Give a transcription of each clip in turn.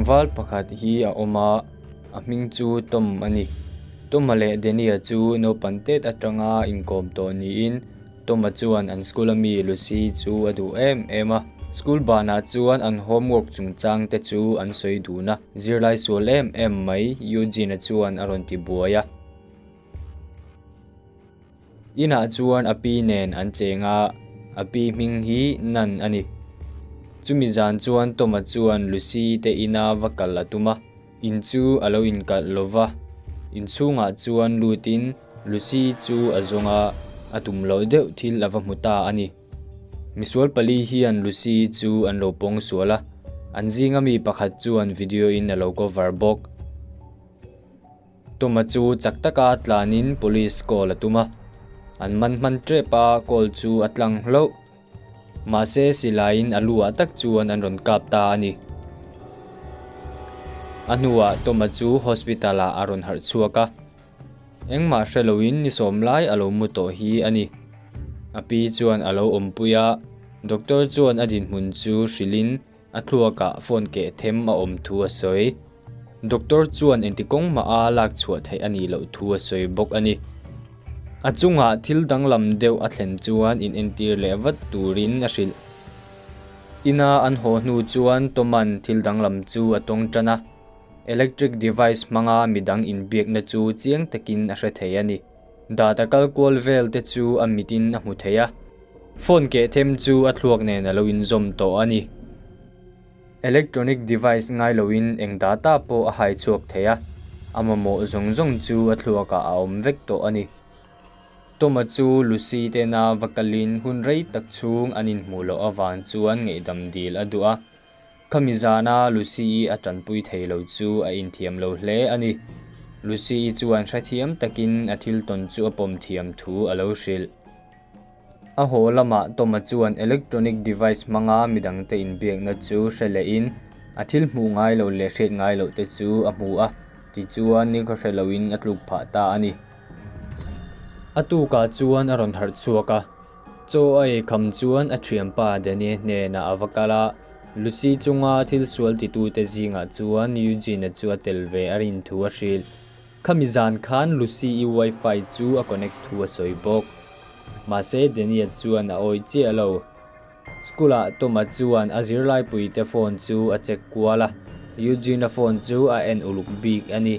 Tlangval pakhat hi a awm a, a hming chu Tom a ni. Tom-a leh Danny-a chu naupan tet atanga inkawm tawh niin Tom-a chuan an school ami Lucy chu a duh em em a. School banah chuan an homework chungchang te chu an sawi dun a, zirlai sual em em mai Eugene-a chuan a rawn ti buai a. Inah chuan a pi nen an cheng a, a pi hming hi Nan a ni. Chumi zan chuan Tom-a chuan Lucy te ina va kal a tum a, in chu a lo inkalh lo va. Inchhungah chuan lutin Lucy chu a zawng a, a tum loh deuh thil a va hmu ta a ni. Misual pali hian Lucy chu an lo pawng sual a, an zinga mi pakhat chuan video in a lo cover bawk. Tuma chu chak taka tlanin police call a tum a, an man hman tep a, call chu a tlang hlauh. Mahse silaiin a luah tak chuan an rawn kap ta a ni. A hnuah Toma chu hospital ah a rawn harh chhuak a, engmah hre loin ni sawm lai a lo mu tawh hi a ni. A pi chuan a lo awmpui a, doctor chuan a dinhmun chu hrilhin A thluakah phone keh them a awm thu a sawi. Doctor chuan engti kawng mah a lak chhuah theih a nih loh thu a sawi bawk a ni. A chungah thil danglam deuh a thlen chuan inentir leh vat turin a hrilh. Ina an haw hnu chuan Toman thil danglam chu a tawng tan a, electric device hmanga midang inbiakna chu chiang takin a hre thei a ni. Data kal kual vel te chu a mitin a hmu thei a. Phone keh them chu a thluak nen a lo inzawm tawh a ni. Electronic device ngai loin eng data pawh a hai chhuak thei a, a mamawh zawng zawng chu a thluakah a awm vek tawh a ni. Toma chu Lucy tena va kalin hun rei tak chhung an inhmuh loh avang chuan ngaihdam dil a duh a. Khami zana Lucy-i a tanpui thei lo chu a inthiam lo hle a ni. Lucy-i chuan hrethiam takin a thil tawn chu a pawm thiam thu a lo hrilh. A haw lamah Toma chuan electronic device hmanga midangte inbiakna chu hre lehin a thil hmuh ngai loh leh hriat ngai loh te chu a hmu a, tichuan nikhaw hre loin a tluk phah ta a ni. A tukah chuan a rawn harh chhuak a, chaw a ei kham chuan a thianpa Danny hnenah a va kal a, Lucy chunga thil sual titute zingah chuan Eugene-a chu a tel ve a rin thu a hrilh. Khami zan khan Lucy-i wifi chu a connect thu a sawi bawk. Mahse Daniel chuan a awih chiah lo. School-ah Toma chuan a zirlaipuite phone chu a check kual a, Eugene-a phone chu a en uluk bik a ni.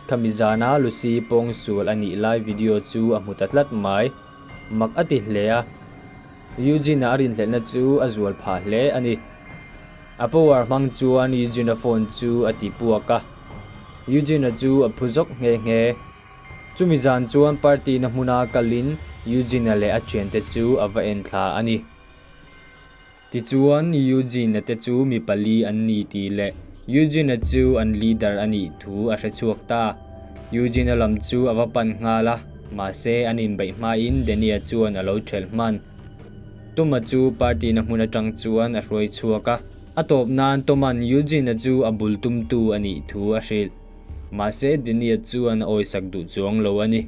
Khami zana Lucy pawngsual a nih lai video chu a hmu ta tlat mai. Mak a ti hle a. Eugene-a a rinhlelhna chu a zual phah hle a ni. A power hmang chuan Eugene-a phone chu a ti puak a. Eugene-a chu a phu zawk nghe nghe. Chumi zan chuan party na hmuna kalin Eugene-a leh a thiante chu a va en thla a ni. Tichuan Eugene-a te chu mi pali an ni tih leh Eugene-a chu an leader a nih thu a hre chhuak ta. Eugene-a lam chu a va pan nghal a, mahse an inbeih hmain Danny-a chuan a lo thelh hman. Toma chu party na hmun atang chuan a hruai chhuak a, a tawp nan Toma'n Eugene-a chu a bul tumtu a nih thu a hrilh. Mahse Danny-a chuan a awisak duh chuang lo a ni.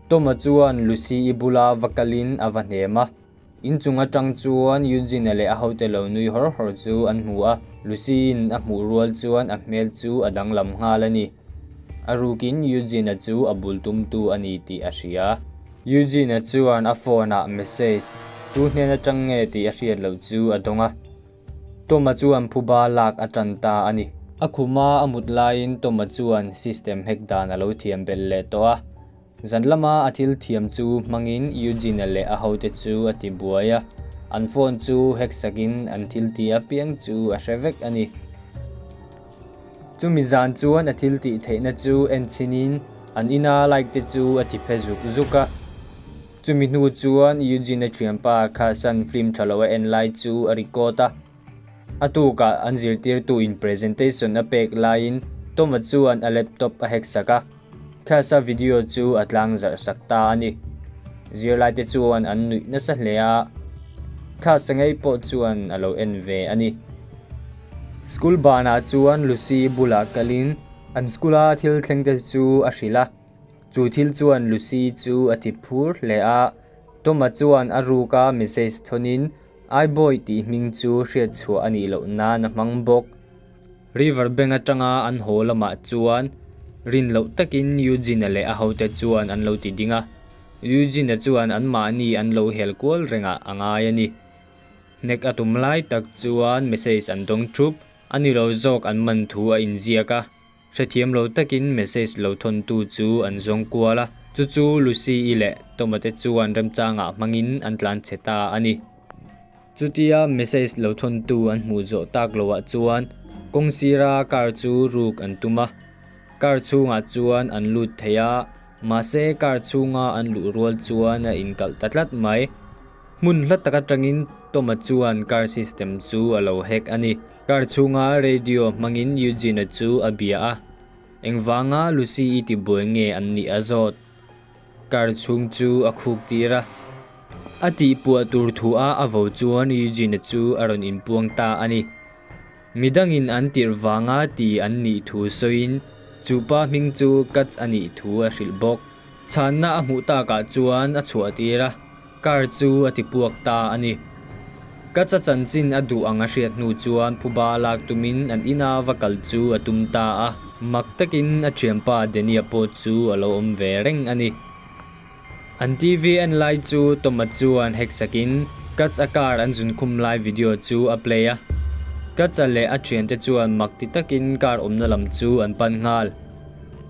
Toma chuan Lucy-i bula va kalin a va hnem a, inchung atang chuan Eugene-a leh a hote lo nui hawr hawr chu an hmu a, Lucy-in a hmuh rual chuan a hmel chu a danglam nghal a ni. A rukin Eugene-a chu a bul tumtu a ni tih a hria. Eugene-a chuan a phone-ah message, Tu hnen atang nge tih a hriat loh chu a dawng a. Tom-a chuan phuba lak a tan ta a ni. A khuma a mut laiin Tom-a chuan system hack dan a lo thiam belh leh tawh a. Zan lama a thil thiam chu hmangin Eugene-a leh a hote chu a ti buai a. An phone chu hack sakin an thil tih apiang chu a hre vek a ni. Chumi zan chuan a thil tih theihna chu en chhinin an ina like te chu a ti phe zuk zuk a. Chumi hnu chuan Eugene-a thianpa Khasan film tha lo a en lai chu a record a. A tukah an zirtirtu in presentation a pek laiin Tom-a chuan a laptop a hack sak a, Khasa video chu a tlang zarh sak ta a ni. Zirlaite chuan an nuih nasa hle a, Khasa ngei pawh chuan a lo en ve a ni. School banah chuan Lucy bulah kalin an school-a thil thlengte chu a hrilh a, chu thil chuan Lucy chu a ti phur hle a. Toma chuan a ruka message thawnin. Aibawih tih hming chu hriat chhuah a nih loh nan a hmang bawk. River Bank atanga an haw lamah chuan rin loh takin Eugene-a leh a hote chuan an lo ti ding a. Eugene-a chuan anmahni an lo hel kual rengah a ngai a ni. Hnek a tum lai tak chuan message an dawng thup, a ni lo zawk an man thu a inziak a. Hrethiam lo takin message lo thawntu chu an zawng kual a, chu chu Lucy-i leh Toma te chuan remchangah hmangin an tlan chhe ta a ni. Chutia message lo thawntu an hmuh zawh tak loah chuan kawng sira car chu ruk an tum a, car chhungah chuan an lut thei a, mahse car chhunga an luh rual chuan a inkalh ta tlat mai. Hmun hla tak atangin Toma chuan car system chu a lo hack a ni. Car chhunga radio hmangin Eugene-a chu a bia a, engvanga Lucy-i tibuai nge an nih a zawt. Car chhung chu a khuk tir a, a tihpuah tur thu a a vo chuan Eugene-a chu a rawn inpuang ta a ni. Midangin an tirh vanga ti an nih thu sawiin chu pa hming chu Katz a nih thu a hrilh bawk. Chhanna a hmuh takah chuan a chhuah tir a. Car chu a ti puak ta a ni. Ka cha chanchin a duh ang a hriat hnu chuan phuba lak tumin an ina va kal chu a tum ta a. Mak takin a thianpa Denia pawh chu a lo awm ve reng a ni. An TV en lai chu Toma chuan hack sakin Katz-a car an zun khum lai video chu a play a. Katz-a leh a thiante chuan mak ti takin car awmna lam chu an pan nghal.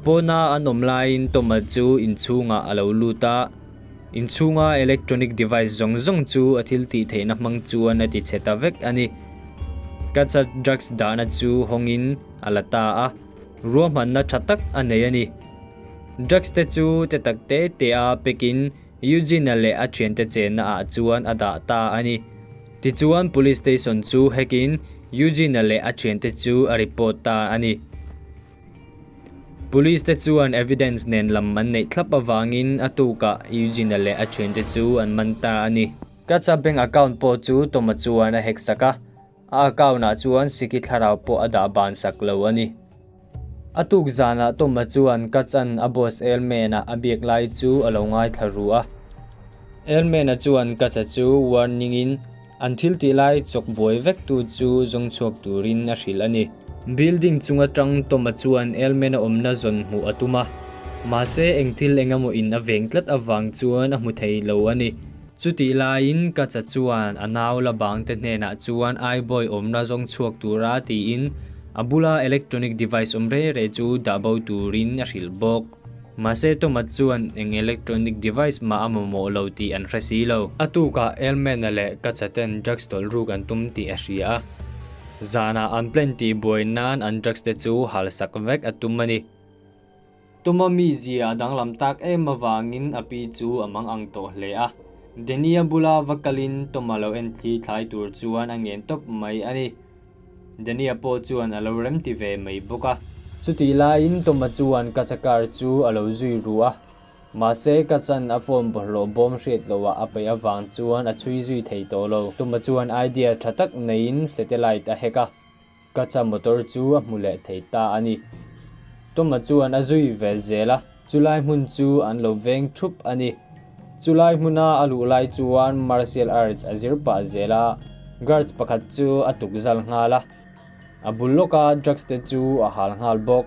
Pawna an awm laiin Toma chu inchhungah a lo lut a. Inchhunga electronic device zawng zawng chu a thil tih theihna hmang chuan a ti chhe ta vek a ni. Kacha drugs dahna chu hawngin a la ta a, ruahmanna tha tak a nei a ni. Drugs te chu te tak te te a pekin Eugene-a leh a thiante chenna ah chuan a dah ta a ni. Tichuan police station chu hackin Eugene-a leh a thiante chu a report ta a ni. Police te chuan evidence nen lam an neih thlap avangin a tukah Eugene-a leh a thiante chu an man ta a ni. Kacha bank account pawh chu Toma chuan a hack sak a, a account ah chuan Siki thlarau pawh a dah ban sak lo a ni. A tuk zanah Toma chuan Kacha'n a boss Elman-a a biak lai chu a lo ngaithla ru a. Elman-a chuan Kacha chu warning in An thil tih lai chawk buai vek tu chu zawng chhuak turin a hrilh a ni. Building chung atang Toma chuan Elmen a awmna zawn hmuh a tum a, mahse eng thil eng emaw in a veng tlat avang chuan a hmu thei lo a ni. Chutih laiin Kacha chuan a nau la bang te hnenah chuan Aibawi awmna zawng chhuak tura tiin a bula electronic device awm rei rei chu dah bo turin a hrilh bawk. Mahse Toma chuan eng electronic device mah a mamawh lo tih an hre si lo. A tukah Elman-a leh Kacha ten drugs tawlh ruk an tum tih a hria a. Zanah an plan tih buai nan an drugs te chu hal sak vek a tum a ni. Toma mizia a danglam tak em avangin a pi chu a mang ang tawh hle a. Danny-a bula va kalin Toma lo en thli thlai tur chuan a ngen tawp mai a ni. Dania pawh chuan a lo remti ve mai bawk a. Chutih laiin Toma chuan Kacha car chu a lo zui ru a, mahse Kacha'n a phone bawlhhlawh bawm hriat loah a peih avang chuan a chhui zui thei tawh lo. Toma chuan idea tha tak neiin satellite a hack a, Kacha motor chu a hmu leh thei ta a ni. Toma chuan a zui ve zel a, chulai hmun chu an lo veng thup a ni. Chulai hmuna a luh lai chuan martial arts a zir pah zel a, guards pakhat chu a tuk zal nghal a, a bul lawka drugs te chu a hal nghal bawk.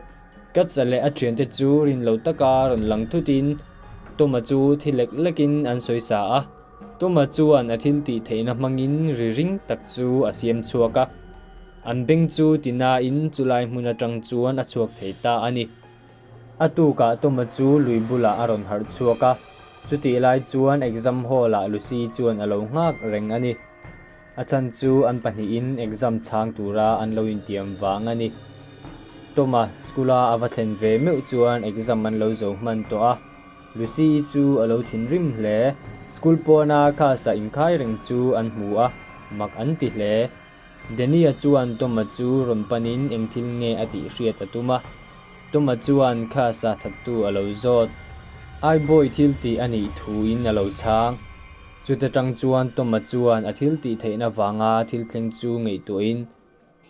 Katsa leh a thiante chu rin lo taka rawn lang thutin Toma chu thi lek lekin an sawi sa a, Toma chuan a thil tih theihna hmangin ri ring tak chu a siam chhuak a, an beng chu tinain chulai hmun atang chuan a chhuak thei ta a ni. A tukah Toma chu lui bulah a rawn harh chhuak a, chutih lai chuan exam hall-ah Lucy chuan a lo nghak reng a ni. A chhan chu an pahnihin exam chhang tura an lo intiam vang a ni. Toma school-a a va thlen ve meuh chuan exam an lo zo hman tawh a, Lucy-i chu a lo thinrim hle. School pawna class-a inkhai reng chu an hmu a, mak an ti hle. Danny-a chuan Toma chu rawn panin eng thil nge a tih hriat a tum a. Toma chuan class-a thattu a lo zawt. Aibawi thil tih a nih thuin a lo chhang. Chuta tang chuan Toma chuan a thil tih theihna vanga thil thleng chu ngaihtuahin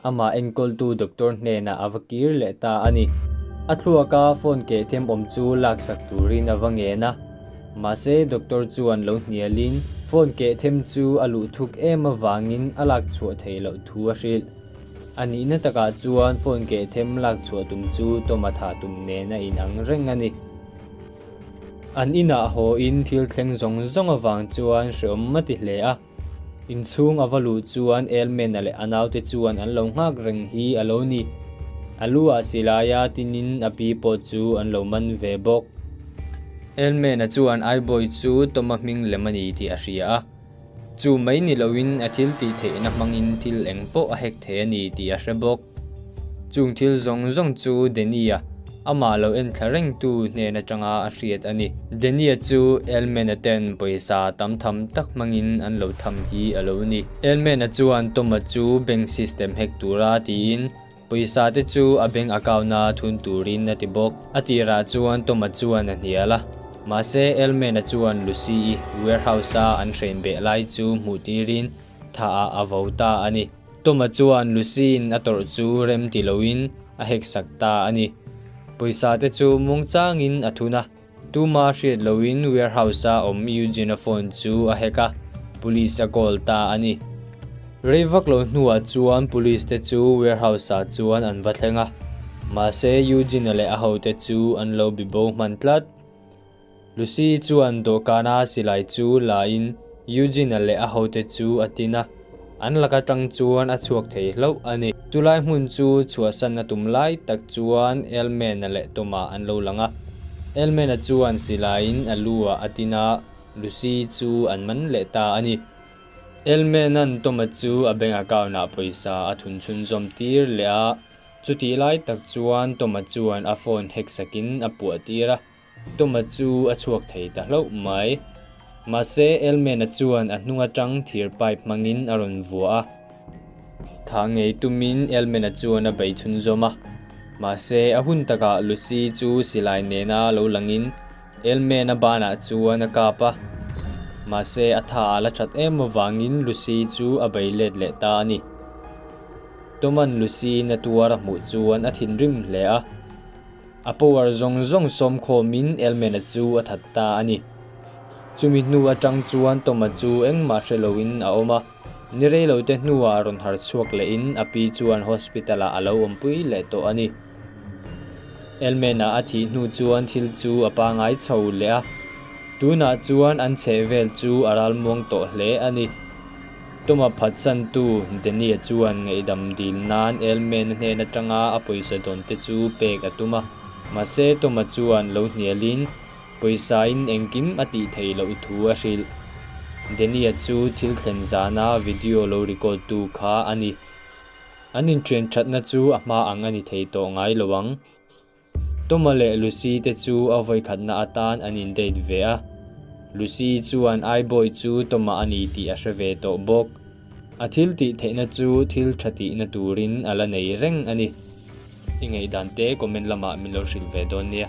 amah enkawltu doctor hnenah a va kir leh ta a ni. A thluaka phone keh them awm chu laksak turin a va ngen a. Mahse doctor chuan lo hnialin. Phone keh them chu a luh thuk em avangin a lak chhuah theih loh thu a hrilh. A nihna takah chuan phone keh them lak chhuah tum chu Toma thah tum nen a inang reng a ni. An inah haw-in thil thleng zawng zawng avang chuan hreawm a ti hle a. Inchhung a va luh chuan Elmena leh a naute chuan an lo nghak reng hi a lo ni. A lu ah silaia tinin a pi pawh chu an lo man ve bawk. Elmena chuan Aibawi chu Toma hming lem a ni tih a hria a. Chu mai ni loin a thil tih theihna hmangin thil eng pawh a hek thei a ni tih a hre bawk. Chung thil zawng zawng chu Danny-a, amah lo enthla rengtu hnen atanga a hriat a ni. Danny-a chu Elman-a ten pawisa tam tham tak hmangin an lo tham hi a lo ni. Elman-a chuan Tom-a chu bank system hack tura tiin pawisa te chu a bank account-a thun turin a ti bawk. A tirah chuan Tom-a chuan a hnial a, mahse Elman-a chuan Lucy-i warehouse-a an hren beh lai chu hmuh tirin thah-ah a vo ta a ni. Toma chuan Lucy-in a tawrh chu rem ti loin a hek sak ta a ni. Pawisa te chu muangchangin a thun a, tuma hriat loin warehouse-a awm Eugene-a phone chu a hek a, police a call ta a ni. Rei vak lo hnuah chuan police te chu warehouse-ah chuan an va thleng a, mahse Eugene-a leh a hote chu an lo bibo hman tlat. Lucy chuan dawhkana silai chu la in Eugene-a leh a hote chu a tin a, an lak atang chuan a chhuak thei hlauh a ni. Chulai hmun chu chhuahsan a tum lai tak chuan Elman-a leh Tom-a an lo lang a. Elman-a chuan silaiin a lu ah a tin a, Lucy chu an man leh ta a ni. Elman-a'n Tom-a chu a bank account-ah pawisa a thun chhunzawm tir leh a, chutih lai tak chuan Tom-a chuan a phone hack sakin a puah tir a. Toma chu a chhuak thei ta hlauh mai. Mahse, Elmena chuan a hnung atang thir pipe hmangin a rawn vuah a. Thah ngei tumin Elmena chuan a bei chhunzawm a. Mahse, a hun takah Lucy chu silai nena lo langin Elmena banah chuan a kap a. Mahse, a tha a la that em avangin Lucy chu a bei let leh ta a ni. Toma'n Lucy na tuar a hmuh chuan a thinrim hle a. A power zawng zawng sawm khawmin Elmena chu a that ta a ni. Chumi hnu atang chuan Toma chu engmah hre loin a awm a, ni rei lo te hnuah rawn har chhuak lehin a pi chuan hospital ah a lo awmpui leh tawh a ni. Elmena a thih hnu chuan thil chu a pangai chho leh a, tunah chuan an chhehvel chu a ralmuang tawh hle a ni. Tuma phatsantu Danny-a chuan ngaihdam dil nan Elman-a hnen atanga a pawisa dawn te chu pek a tum a. Mahse, Tuma chuan lo hnialin pawisain engkim a tih theih loh thu a hrilh. Danny-a chu thil thlen zana video lo record tu kha a ni. An inṭhian ṭhatna chu a hma ang a ni thei tawh ngai lo ang. Toma leh Lucy te chu a vawikhatna atan an in date ve a. Lucy chuan Aibawi chu Toma a ni tih a hre ve tawh bawk. A thil tih theihna chu thil tha tihna turin a la nei reng a ni. I ngaihdan te comment lamah min lo hrilh ve dawn nia.